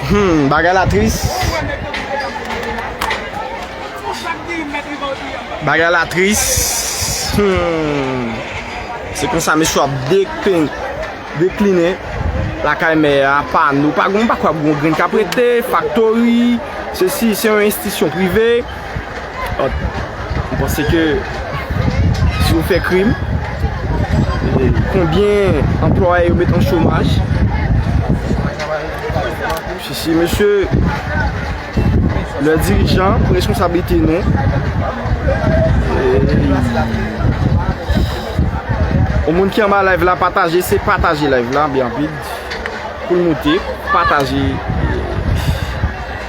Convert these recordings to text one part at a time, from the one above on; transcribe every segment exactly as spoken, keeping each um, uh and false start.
Hmm, bagay la tris. Bagay la tris. Hmm. Se konsa mesye ap dekpen, deklinen lakay mè a, pano, pa gon, pa kwè ap gon grenn k ap rete, faktori, sesi, se yon enstitisyon prive. Bon, m panse ke si w fè krim, e, konbyen anplwaye yo met an chomaj? Si, si, mesye, lè dirijan, pran responsablite nou. E, yon moun ki anba live la, pataje, se pataje live la, byen rapid. Pou l moute, pataje.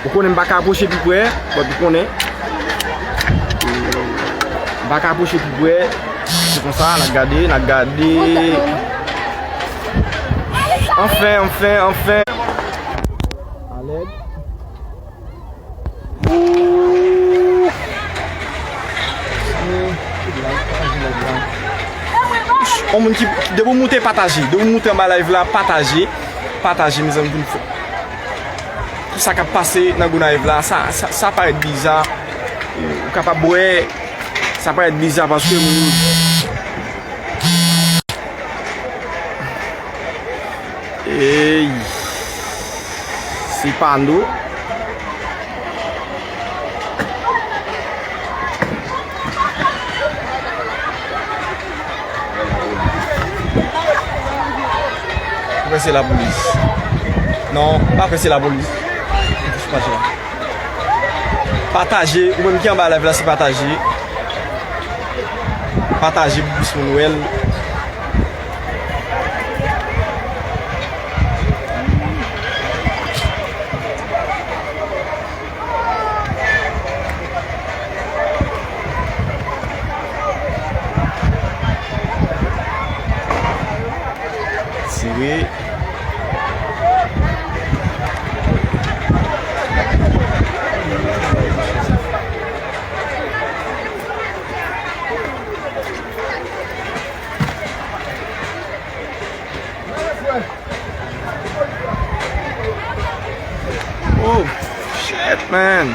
Ou konnen m pa ka apwoche pi prè, but ou konnen. M pa ka apwoche pi prè. Se konsa, n ap gade, n ap gade. Anfen, anfen, anfen. Alèd. Yon moun ki, depi w moute, pataje. Depi w moute anba live la, pataje. Pataje, mezanmi, pou n fè. Pou sa k ap pase nan Gonayiv la, sa, sa, sa parèt biza. Ou kapab wè, sa parèt biza paske moun yo Ey! Se pa nou. Ou kwè se lapolis? Non, pa kwè se lapolis. Pataje, ou menm ki anba live la, se pataje. Pataje pou plis moun wè l. Tire. Oh, shit, man.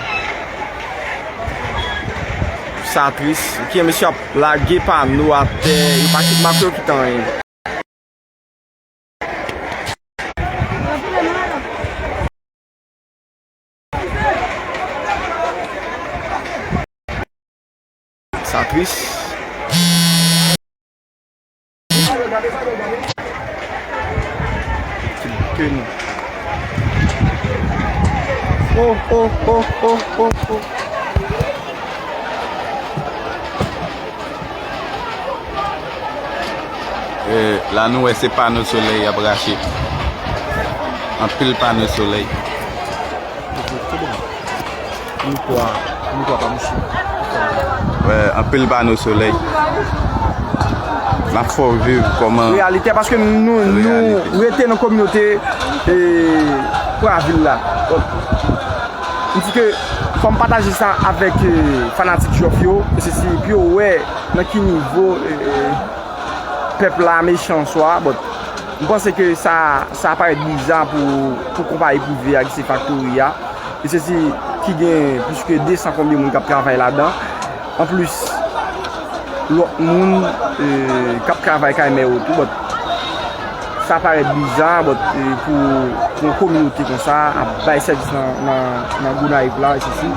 Sa tris. Ki mesye ap lage pano atè. Yo pa kit, pa kit anyen. Sa tris. Ke nou. Oh, oh, oh, oh, oh, oh. E, la nou wè se pano solèy y ap rache. Anpil pano solèy. Mikwo a, mikwo a pa mouche. Wè, anpil pano solèy. N ap fè w viv kòman. Reyalite, paske nou, nou reyalite. Rete nan kominote, e, Pravil la. Donk, m di ke fò m pataje sa avèk, e, fanatik Jòf yo, e se si pou yo wè nan ki nivo, e, e, pèp la mechan swa, but m panse ke sa, sa parèt biza pou, pou konpayi prive a ki se Faktori a, e se si ki gen plis ke de san konbyen moun k ap travay ladan. Anplis, lòt moun, e, k ap travay kay mè yo tou, but sa parèt biza, but, e, pou, pou yon kominote konsa ap bay sèvis nan, nan, nan Gonayiv la, e se si.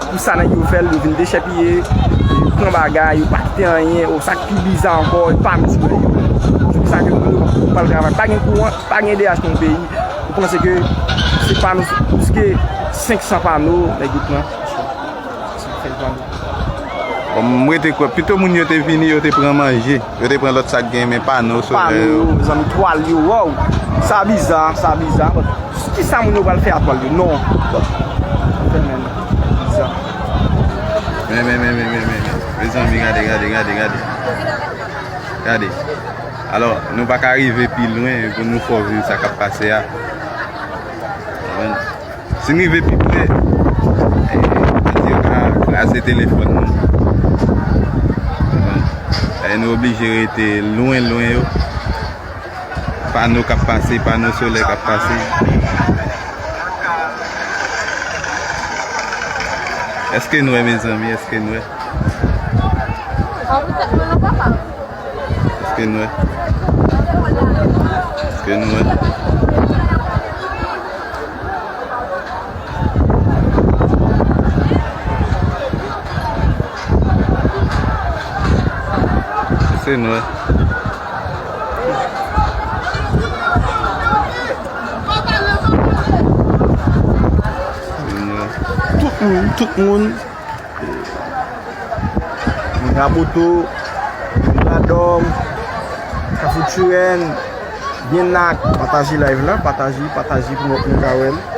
Pou sa nèg yo fè l, yo vin dechèpiye, yo pran bagay, yo pa kite anyen, o sa k pi biza ankò, yo pa mete sou yo. Se pou sa ke moun yo pa al travay. Pa gen kouran, pa gen D H nan peyi. Ou panse ke se pano, plis ke senk san pano, nèg yo pran. Sa fè l pano. Bon, m rete kwè, pito moun yo te vini, yo te pran manje, yo te pran lòt sa k gen, men pano solèy yo. Pano, mezanmi, twal yo, waw. Sa biza, sa biza. Kisa moun yo pral fè a twal yo? Non. Bon. Fè men. Biza. Men, men, men, men, men, men, men. Mezanmi, gade, gade, gade, gade. Gade. Alò, nou pa ka rive pi lwen pou nou fè w viv sa k ap pase a. Konprann? Si n rive pi pre, e, yo ka kraze telefòn nou. Konprann? E nou oblije rete lwen, lwen yo. Pano k ap pase, pano solè k ap pase. Èske n wè, mezanmi? Èske n wè? Èske n wè? Èske n wè? Èske n wè? Èske n wè? Tout moun, tout moun. Moun Raboto, moun Radòm, Kafou Tchirèn, Byennak, pataje live la, pataje, pataje pou lòt moun ka wè l.